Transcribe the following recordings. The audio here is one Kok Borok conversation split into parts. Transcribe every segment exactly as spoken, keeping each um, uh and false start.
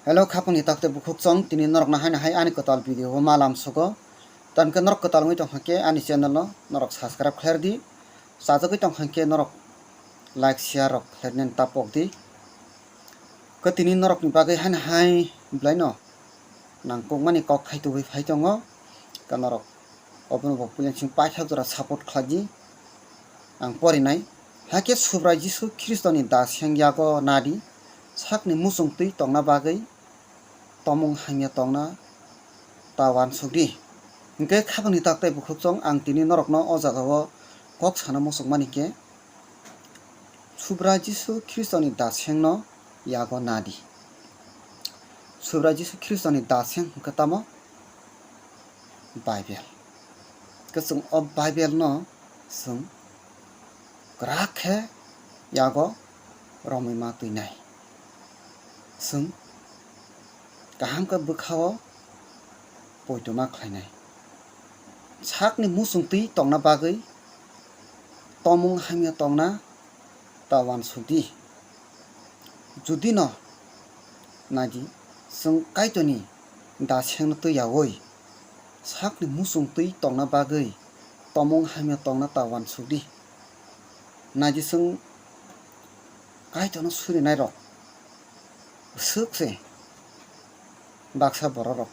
Hello, khapangni takte bukhuk chong, tini norok nahai nahai ani kwtal video o malam sugo. Tangke norok kwtal wngwi tongkha khe ani channel no norok subscribe khlai di. Chajagwi tongkha khe norok like, share rok khlainani tapok di. Khe tini norokni bagwi hai nahai bwlaino nangkukmani kok khai tubui phai tongo. Khe norok obono bo puila chwng paithak jora support khlai di. Ang porinai. Hakhe Subrai Jisu Khristoni daseng yago nadi, sakni muchung twi tongna bagwi tomung hamya tongna ta uansuk di. Hwnkhe khapangni taktai bukhuk chong ang tini norokno o jagao kok sana muchungmani khe, Subrai Jisu Khristoni dasengno yago nadi. Subrai Jisu Khristoni daseng hwnkhe tamo? Bible. Khe chwng o Bible no chwng kwrak khe yago romwi ma twinai. Chwng kaham khe bwkhao poito ma khlainai. Sakni muchung twi tongna bagwi tomung hamya tongna ta uansuk di. Judino nadi, chwng Kaitorni dasengno twi yaui sakni muchung twi tongna bagwi tomung hamya tongna ta uansuk di. Nadi, chwng Kaitorno surinairok bwswk se baksa bororok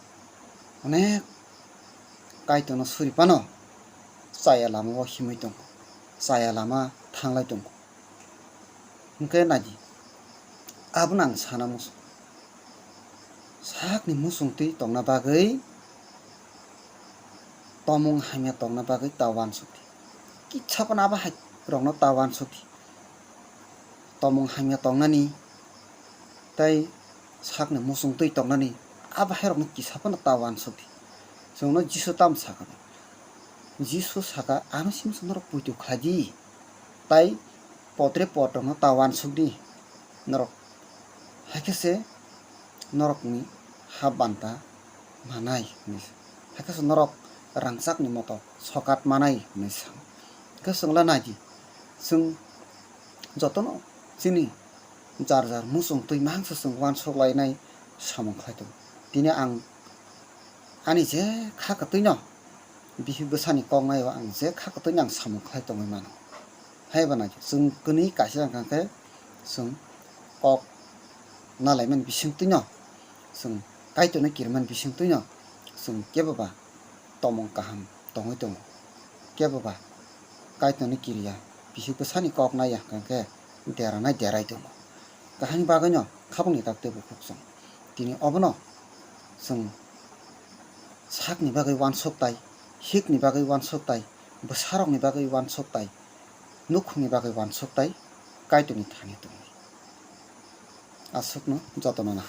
onek Kaitorno suri phano chaya lama o himwi tongo, chaya lama thanglai tongo. Hwnkhe nadi, abono ang sana muchung. Sakni muchung twi tongna bagwi, tomung hamya tongna bagwi ta uansuk di. Kisa phano abo hai rokno ta uansuk di. Tomung hamya tongnani tei sakni muchung twi tongnani abo hai rokno kisa phano ta uansuk di. Chwngno Jisu tamo sakha? Jisu sakha, ano simi chwng norok poito khlai di. Tai potre potrokno ta uansuk di norok. Hakhe se norokni ha banta manai hwnwi sa. Hakhe se norok rangchakni motok sokat manai hwnwi sa. Hakhe chwngla nai di, chwng jotono chini jar jar muchung twi mangsa chwng uansuk lainai samung khlai tongo. Tini ang ani je kha kwtwino bihik bwsani kok naio ang je kha kwtwino ang samung khlai tongwi mano. Hai bana chwng kwnwi kaisa wngkha khe chwng kok nalaimani bisingtwino, chwng Kaitorno kirimani bisingtwino chwng keboba tomung kaham tongwi tongo. Keboba Kaitorno kiriya, bihik bwsani kok naiya hwnkha khe deranai derai tongo. Kahini bagwino khapangni tak tei bukhuk chwng. Tini obono chwng sakni bagwi uansuk tai, hikni bagwi uansuk tai, bwsarokni bagwi uansuk tai, nukhungni bagwi uansuk tai, Kaitorni thani tongwi. Aswkno jotono na.